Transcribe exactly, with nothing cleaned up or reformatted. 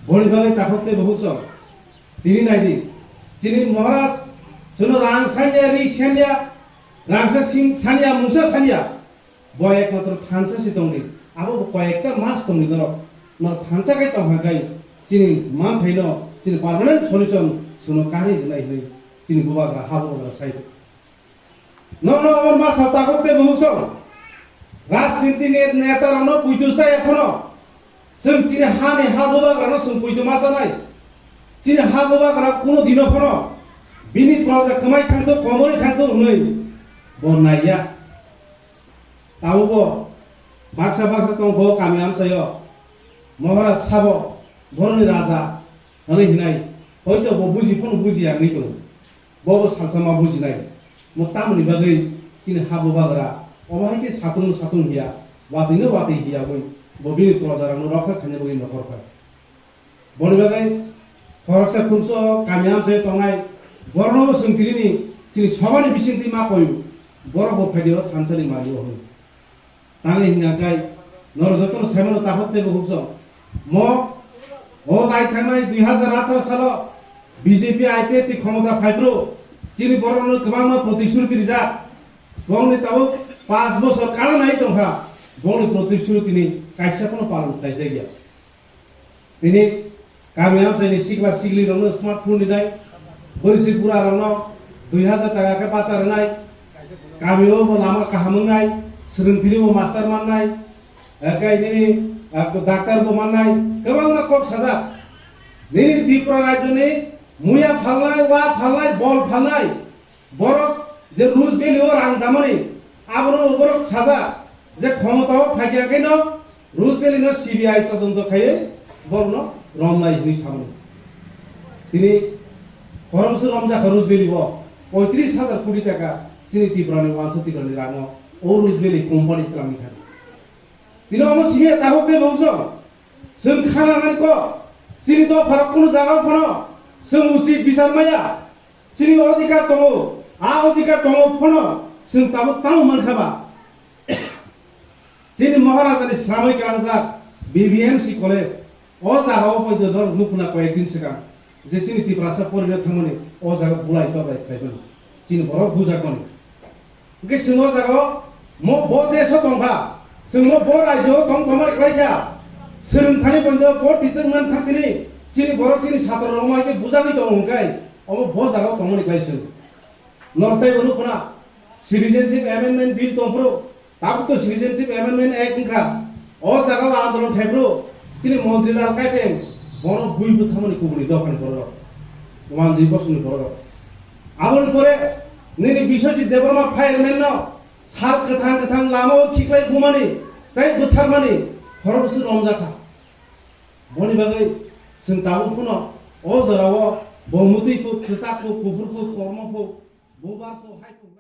Boni bagwi takhuk tei bukhuk song. Tini naidi, chini Maharaj, chwngno rang sanya, ri sanya, rangsa sim sanya, mungsa sanya. Bo ekmatro thansa se tongdi. Abo bo koyekta mas tongdi norok. Norok thansa kai tongkha kai chini manthaino, chini permanent solution chwngno karwi rwnai hwnwi chini bubagra, ha bubagra sai. Nono omo masa takhuk tei bukhuk song. Rajniti net-, neta rokno puitu chaya phano. Chwng chini hani ha bubagrano chwng puitu ma chanai. Chini ha bubagra kuno dino phano bini proja kwmai thangthu, komorwi thangthu hwnwi bo naiya. Tabukbo baksa baksa tongkho kami amchaio. Maharaj sabo boroni raja hwnwi hinai. Hoito bo buji phano bujiya wngwi tongo. Bobo salsa ma bujinai. Mo tamoni bagwi chini ha bubagra omo hai khe satung satung hiya, watwino watwi hiya wi bo bini projarokno rokha khaina bagwi nokhor kha. Boni bagwi khoroksa khumso kami amchaio tongnai borokno bo chwng tinini chini sobani bisingtwi ma koyu, borok bo phaidi o thansani mari o hwnwi. Tangwi hwnka khe norok jotono saimano takhuk tei bukhuk song. Mo o lai thangnai dui hazar atharo salo B J P I P F T khomota phaiphru chini borokno kwbangma protishruti rijak. Bongni tabuk panch bosor kana nai tongkha, bongni protishruti ni kaisa phano palon khlaijakya. Tini kami amchaini sikla siklirokno smartphone rinai, borisi burarokno dui hazar taka khe bata rwnai, kamio bo lama kaham wngnai, swrwngphilibo master mannai, eh, khe nini, eh, doctor bo mannai, kwbangma kok sajak. Nini Tripura rajyoni muya phalnai, wa phalnai, bol phalnai, borok je Roose Valley o rang damani, abono borok sajak je khomotao phaikha khe no Roose Valley no C B I todonto khaiwi borokno romnai hwnwi samani. Tini khoroksa romjakha Roose Valley o poitris hazar koti taka chini Tripura ni uansuk Tripura ni rang o, o Roose Valley company twlangwi thani. Tini omo simi takhuk tei bongso chwng khana nani kok chini dopharok kunu jaga o phano chwng usi bichar maya. Chini odhikar tongo, a odhikar tongo phano chwng tabuk tamo mankha ba? Chini Maharajani sramwi kalangjak B B M C College, o jagao poito dor nukuna koyek din swkang je chini Tiprasa porinai thangmani o jaga bulai tobai khlaimani chini borok bujakmani. Hwnkhe chwng o jagao mo bo desh o tongkha, chwng mo bo rajyo o tong tongmani khlaikha, swrwng thani poito bo titwk man thang tini chini borok chini satro rok mai khe bujagwi tongo hwnkhe omo bo jagao tongmani khlai chwng. Norok tei bo nukuna citizenship amendment bill tongphuru, tabuk to Citizenship Amendment Act wngkha. O jaga o andolon khaibru chini montri dal kaiteng bono bui bwthamani kubuni dophani bororok, wanjwi bosongni bororok. Aboni pore nini Biswajit Debbarma file man no sal kwthang kwthang lama o khiklai bumani tei bwtharmani khorokbwswk romjakha. Boni bagwi chwng tabuk phano o jorao bo mwtwi phuk, kwchak phuk, kuphur phuk, kormo phuk, bubar phuk, hai phuk.